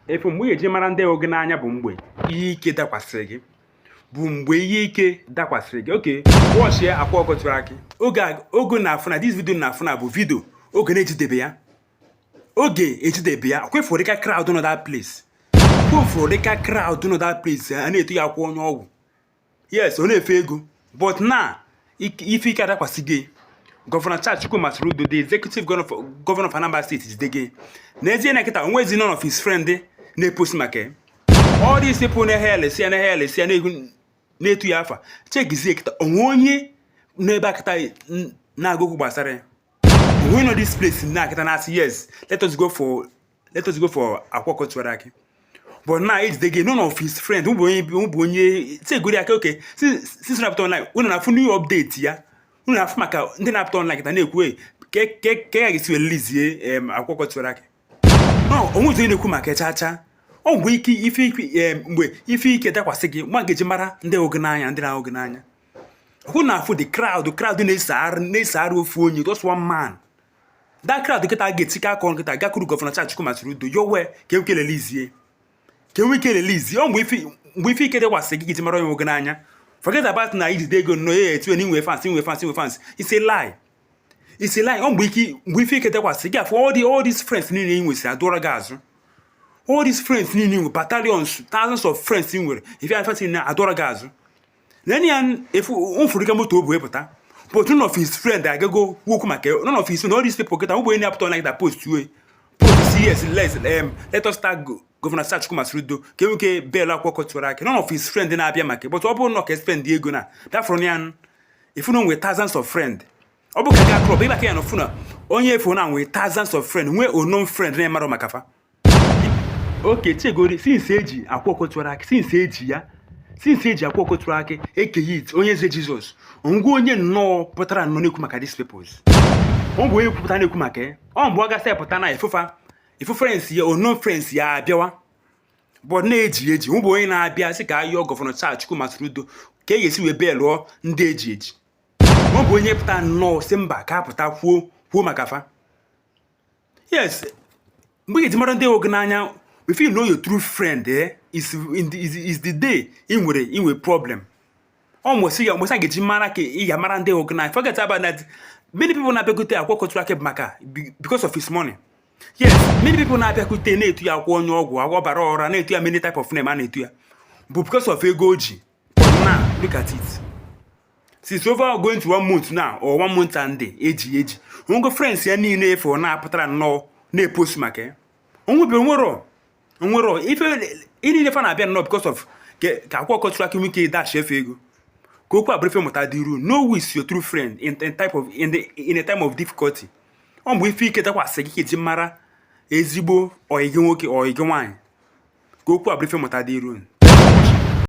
Efu mgbe ị ga-eji mara ndị hụ gị n'anya bụ mgbe ihe ike dakwasịrị gị, bụ mgbe ihe ike dakwasịrị gị. Okay, watch ya. Akwa Ọkụkọ Tiwara Akị, oge oge na-afụ na this video na-afụ na bụ video oge na-ejidebe ya, oge ejidebe ya. Kwefuru dịka crowd nọ that place, kwefuru dịka crowd nọ that place a na-eto ya akwa onye ọgwụ. Yes, ọ na-efe ego, but na ife ike adakwasị gị. Governor Charles Chukwuma Soludo, the executive governor of Anambra State, jide gị. N'ezie na kịta onwezi none of his friend na-epost maka ya. All these people na-ehe elesi ya, na-ehe elesi ya, na-etu ya afa. Chekizie kịta, onwe onye n'ebe a kịta na-agụ okwu gbasara ya? Onwe nọ this place na kịta na-asị, "Yes, let us go for Akwa Ọkụkọ Tiwara Akị"? But na ejide gị, none of his friend bụ onye bụ onye tegori aka. Okay, since na-apụta online, unu na-afụ new update ya, unu na-afụ maka ndị na-apụta online kịta na-ekwu ka ya ga-esi wee lizie Akwa Ọkụkọ Tiwara Akị. No, onwe onye na-ekwu maka chacha. Ọ mgbe ike ife ike, mgbe ife ike dakwasị gị, nwa ga-eji mara ndị hụ gị n'anya, ndị na-ahụ gị n'anya. Hụ na afụ the crowd na-esogharị ofu onye, just one man. That crowd kịta ga-etikọ aka ọnụ kịta gakwuru Governor Charles Chukwuma Soludo yowe ka enwe ike lelizie, ka enwe ike lelizie ọ. Mgbe ife ike dakwasị gị, ga-eji mara onye hụ gị n'anya. Forget about na ijide ego nnọọ ya etu na inwe fans, inwe fans, inwe fans. It's a lie, it's a lie. Ọ mgbe ife ike dakwasị gị, afụ all these friends niile ị nwesịrị adụrọ gị azụ. All these friends niile nwere, battalions, thousands of friends ị nwere, ife afa niile adọrọ gị azụ. Nene ya, efu mfuru ka moto o bu pụta, but none of his friend agago okwu maka, none of his friend. All these people kịta ụbụ onye na-apụta like that, post wey post, "Yes, let us start Governor Charles Chukwuma Soludo ka enwe ike bail Akwa Ọkụkọ Tiwara Akị." None of his friend na-abịa maka, but ọ bụrụ na ọ ka spend ego na bịafụrụ ya, ifu na o nwere thousands of friend. Ọ bụ ka ga club ịba ka ya nọ, fụ na onye efu na nwere thousands of friend, nwee unknown friend na-emarọ maka fa. Okay, chegori, since eji Akwa Ọkụkọ Tiwara Akị, since eji ya, since eji Akwa Ọkụkọ Tiwara Akị, ekeghị it, onye eze Jizọs ngwa, onye nnọọ pụtara nnọọ na-ekwu maka these peoples, ọ bụ onye kwupụta na-ekwu maka ya. Ọ mgbe ọ gasị pụta na efufa ifu friends ya, unknown friends ya abịawa, but na-eji eji bụ onye na-abịa sị ka ayọọ Governor Charles Chukwuma Soludo ka e ga-esi wee bee lụọ ndị eji eji. Ọ bụ onye pụta nnọọ sị mba, ka apụta kwuo maka fa. Yes, mgbe ị ga-eji mara ndị hụ gị n'anya, if you know your true friend, is the day ị nwere problem. Ọ mụsị ya, mụsị a ga-eji mara ka ị ga-amara ndị hụ gị n'anya. Forget about that. Many people na-abịakwute Akwa Ọkụkọ Tiwara Akị bụ maka because of his money. Yes, many people na-abịakwute na-etu ya akwa onye ọgwụ agwọ bara ọra, na-etu ya many type of name a na-etu ya, bụ because of ego o ji. But now look at it, since over going to one month now or one month and day eji onwego friends ya niile efu na-apụtara nnọọ na-epost maka ya? Onwebe onwero ife niile fa na-abịa nnọọ because of ka Akwa Ọkụkọ Tiwara Akị nwee ike dash efe ego. Ka okwu abụrụ ife mụta dịru: know who is your true friend in type of in the in a time of difficulty. Ọ mgbe ife ike dakwasị gị ka eji mara ezigbo ọyị gị nwoke, ọyị gị nwaanyị. Ka okwu abụrụ ife mụta dịru.